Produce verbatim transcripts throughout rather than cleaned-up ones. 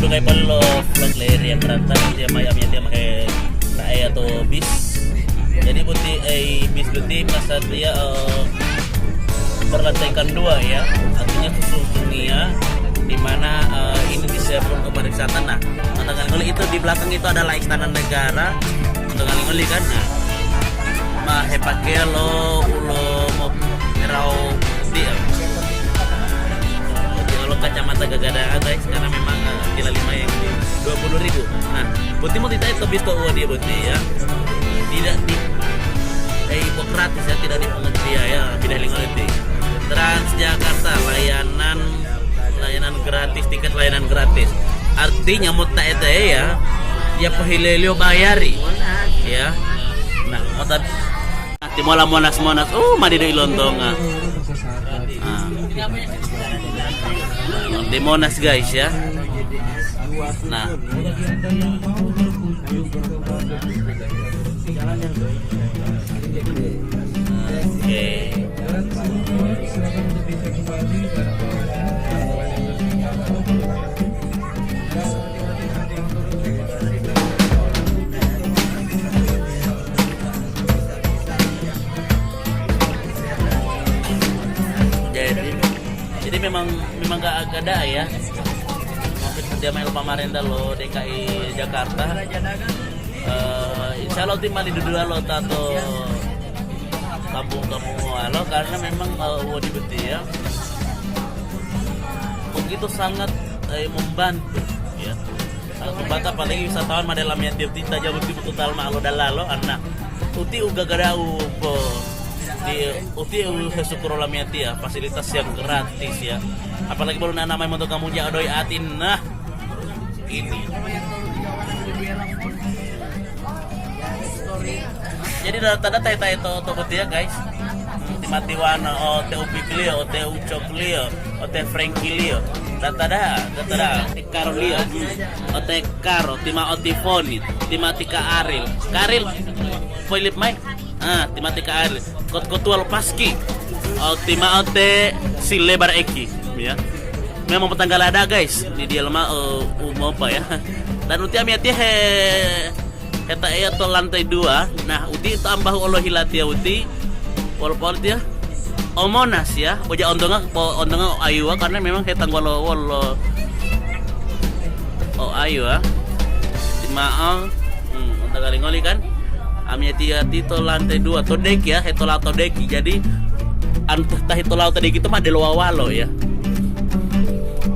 Kayak perlu vlog leri yang berantak dia mai amnya dia pakai nae atau bis. Jadi buti eh bis buti masa dia eh, berlantaikan dua ya, artinya khusus dunia di mana eh, ini disiapkan untuk pariwisata. Nah, untuk kali itu di belakang itu adalah istana negara. Untuk kali ngoli kan, nah, mah hepake lo ulo mau merau dia. Kalau kacamata gagada guys, karena memang eh, kila lima yang di dua puluh ribu. Nah, buti mau ditarik ke bis to dia buti ya. Tidak di eh gratis ya, tidak dipungut biaya, tidak lingkungan. Transjakarta, layanan layanan gratis, tiket layanan gratis. Artinya mau tak ete ya, dia pahilelio bayari ya. Nah, mau tadi timola Monas-Monas, uh, madidu ilontonga. Ah. Di Monas guys ya. Nah. Oke. Jadi, jadi memang memang gak ada ya. Mungkin dia main pamarenta lo D K I Jakarta. Eh, insya Allah tim mali dudua lo tato kampung-kampung walo karena memang eh, wodi beti ya. Begitu sangat eh, membantu ya. Sangat membantu apalagi wisatawan madela miyan tirti tajam betul total ma lo dalalo anak. Uti uga gadau po di uti u sukuro lamiyati ya fasilitas yang gratis ya. Apalagi baru nana main motor kamu ja odoi ati nah ini. Jadi data-data itu itu to betul ya guys. Timatiwana o te upiklio, o te ucoklio, o te Frankie lio. Data dah, data dah. Karolio, hmm. O te Karo, tima o Tifoni, tima tika Aril. Karil, Philip mai. Ah, tima tika Aril. Kot kotua lo Paski. O tima o te si lebar eki, ya. Memang petanggal ada guys di dia lemah uh, umum apa ya. Dan uti amiyati he heta eya to lantai dua. Nah, uti to ambahu olo hilatiya uti. Wolo pol tiya. O Monas ya, boja ontonga po ontonga o Ayuwa karena memang hetang wolo wolo. O Ayuwa. Timao. Hmm, ontonga ngoli kan. Amiyati-ati to lantai dua to dek ya, hetola to deki. Jadi anu tahi to lao to deki to ma delo wawalo ya.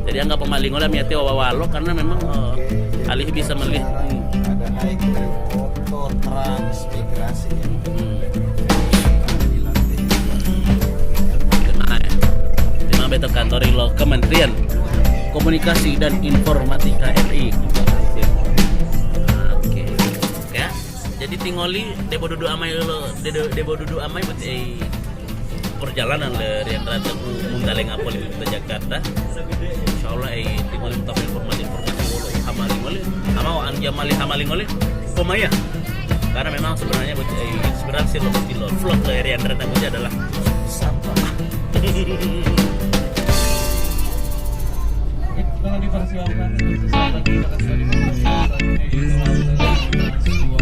Jadi anggap pamalingo lah amiyati wawalo karena memang eh, alih bisa melihat. Hmm. Ada naik foto transmigrasi ya. Hmm. Nah, ya. Di mana betul kantor lo Kementerian Komunikasi dan Informatika R I. Oke. Ya. Jadi tingoli debo dudu amai lo debo dudu amai buat eh perjalanan le rian rata muntalenga poli ke Jakarta. Insyaallah eh tingoli mutafik informasi-informasi wolo hamali ngoli. Ama anja mali hamali ngoli. Pomaya. Karena memang sebenarnya buat eh inspirasi lo lo vlog le rian rata adalah sampah. Kalau dipersiapkan untuk saat ini, kita kasih lima belas menit, yaitu halte Trans dua.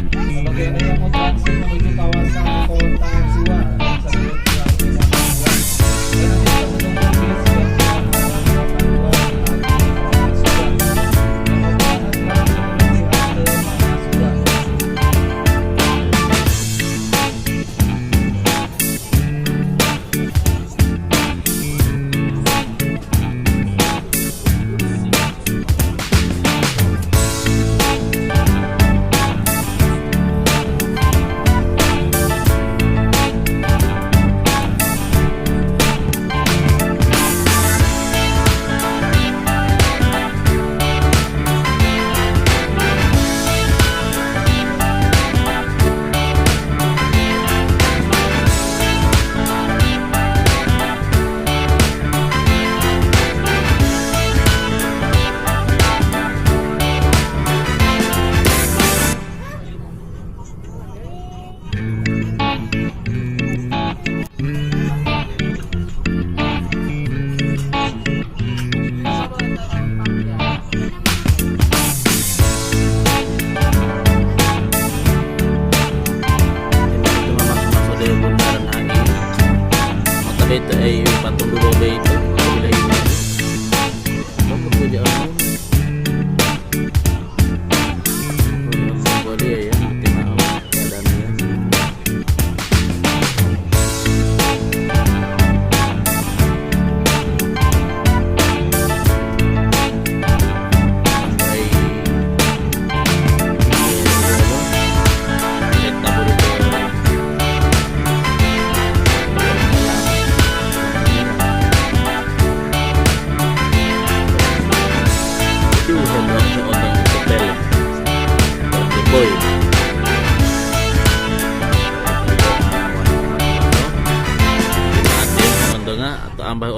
Sebagai daya mau transit menuju kawasan kota Suwa, bisa dilihat di lampu yang dua. Dan nanti kita menunggu bis yang akan mengantarkan Suwa. Yang pertama, transit menuju halte Trans dua.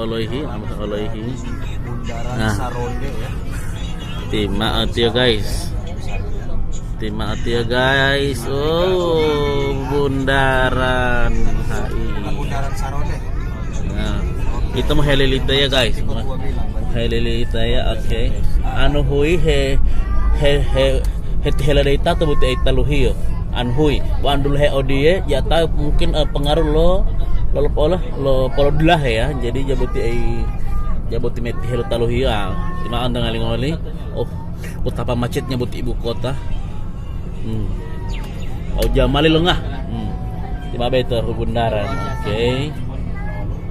Oloihi, amo oloihi. Nah. Tima atio, guys. Tima atio, guys. Oh, bundaran H I. Nah, itu mau helilita ya, guys. Helilita ya, oke. Anu hui he, he, he, heti hela data to buti ai taluhiyo. Anu hui, wandul he odiye, ya tahu mungkin, eh, pengaruh lo, lo, lo, lo, lo polodulahe ya. Jadi jabuti ai, jabuti meti hela taluhiyo, ah, tima anda ngali-ngali. Oh, betapa macetnya buti ibu kota. Hmm. Oh, jamali lengah. Hmm. Tima beto bundaran. Oke.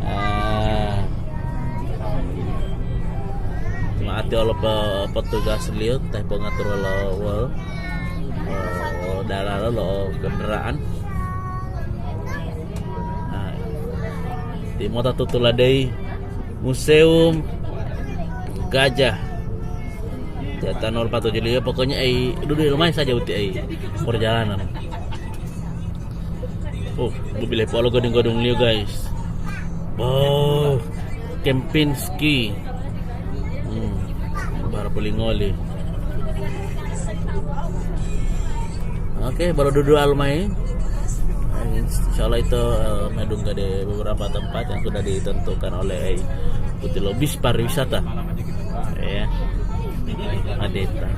Ah. Tima ati olo pe-, petugas liyo, teh pengatur lo, wol. Oh, dalalo lo kendaraan. Nah, timota tutuladei Museum Gajah. Jatano patujuli, pokoknya ai dudu lumai saja uti ai perjalanan. Oh, bubile polo gadung-gadung liyo, guys. Oh, Kempinski. Hmm, baru polingoli. Oke, baru dudu almai. Insya Allah itu, eh, medungga di beberapa tempat yang sudah ditentukan oleh, eh, Putih Lobis Pariwisata. Ya. Adeta.